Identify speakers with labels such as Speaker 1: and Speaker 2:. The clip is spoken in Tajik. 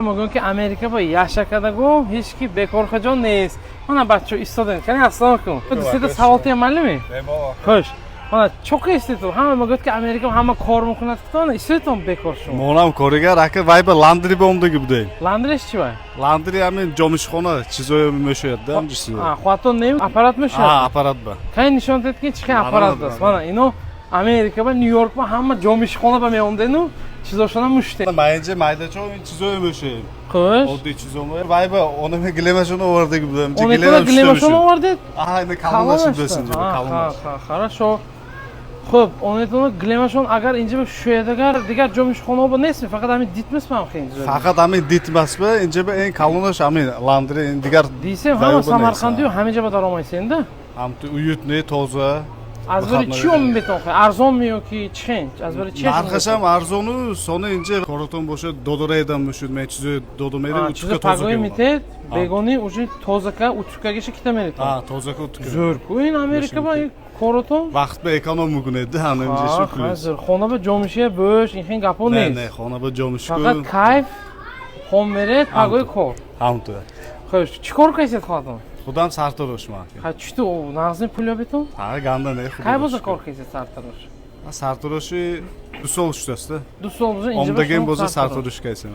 Speaker 1: Мегӯям, ки Америка ба яшакадаго ҳеҷ ки бекорхаҷон нест. Мана, бачо истодем. Кани, ассалому алайкум. Дусета саволтия, малими? Хуш. Мана, чока истедтон. Ҳама мегӯяд, ки Америка ҳама кор мекунад. Кутона истедтон бекор шумо.
Speaker 2: Монам коригар, ака, вай ба laundry бомдаги будем.
Speaker 1: Laundry ш чи вай?
Speaker 2: Laundry ҳамин ҷомишхона, чизое мешояд да ҳамҷи чизо.
Speaker 1: Хуатон не, аппарат мешояд?
Speaker 2: Аппарат ба.
Speaker 1: Кай, нишон дед, ки чӣ хел аппарат аст. Мана, ино Америка ба, Нью Йорк ба ҳама ҷомишхона ба меомдену чизошона муште.
Speaker 2: Ма инҷа майдачо ин чизое мешоем.
Speaker 1: Хуш.
Speaker 2: Оддий чизо. Вай ба онаме гилемашон овардаги будем.
Speaker 1: Онетона гилемашон овардед?
Speaker 2: Аҳа, ина калонаш будас инҷа, калонаш.
Speaker 1: Хорошо. Хуб, онетона гилемашон агар инҷа ба шӯядагар, дигар ҷомишхонаҳо ба нест, фақат ҳамин дитмас мам хе инҷа.
Speaker 2: Фақат ҳамин дитмас ба инҷа ба ин калонаш ҳамин laundry, ин дигар.
Speaker 1: Дисем, ҳама Самарқандию ҳаминҷа ба даромайсенда.
Speaker 2: Ҳам ту уютный, тоза.
Speaker 1: Аз барои чӣ ом бетон хе? Арзон меё ки чӣ хен? Аз барои чӣ?
Speaker 2: Нархашам арзону, сони инҷа коротон бошад, додораедам мешуд, мен чизои додо мерем.
Speaker 1: Чизо пагои метед, бегони уже тозака утюгагиша кита меретон.
Speaker 2: А, тозака утюга.
Speaker 1: Зӯр ку ин Америка ба ин коротон.
Speaker 2: Вақт ба эконом мекунед, ҳана инҷа шукр.
Speaker 1: Зӯр. Хона ба ҷомишия бӯш, ин хен гапо нест.
Speaker 2: Не, хона ба ҷомишку.
Speaker 1: Фақат кайф, хом меред, пагои кор.
Speaker 2: Ҳамту.
Speaker 1: Хуш, чӣ кор кардед худатон?
Speaker 2: Худам сартарошман.
Speaker 1: Ха, чӣ нағзи пул ёбетон?
Speaker 2: Ҳа, ганда не.
Speaker 1: Кай боза кор кардед сартарош?
Speaker 2: Сартароши 2 сол шудаст.
Speaker 1: 2 сол боза.
Speaker 2: Омдагин боза сартарош кайсем.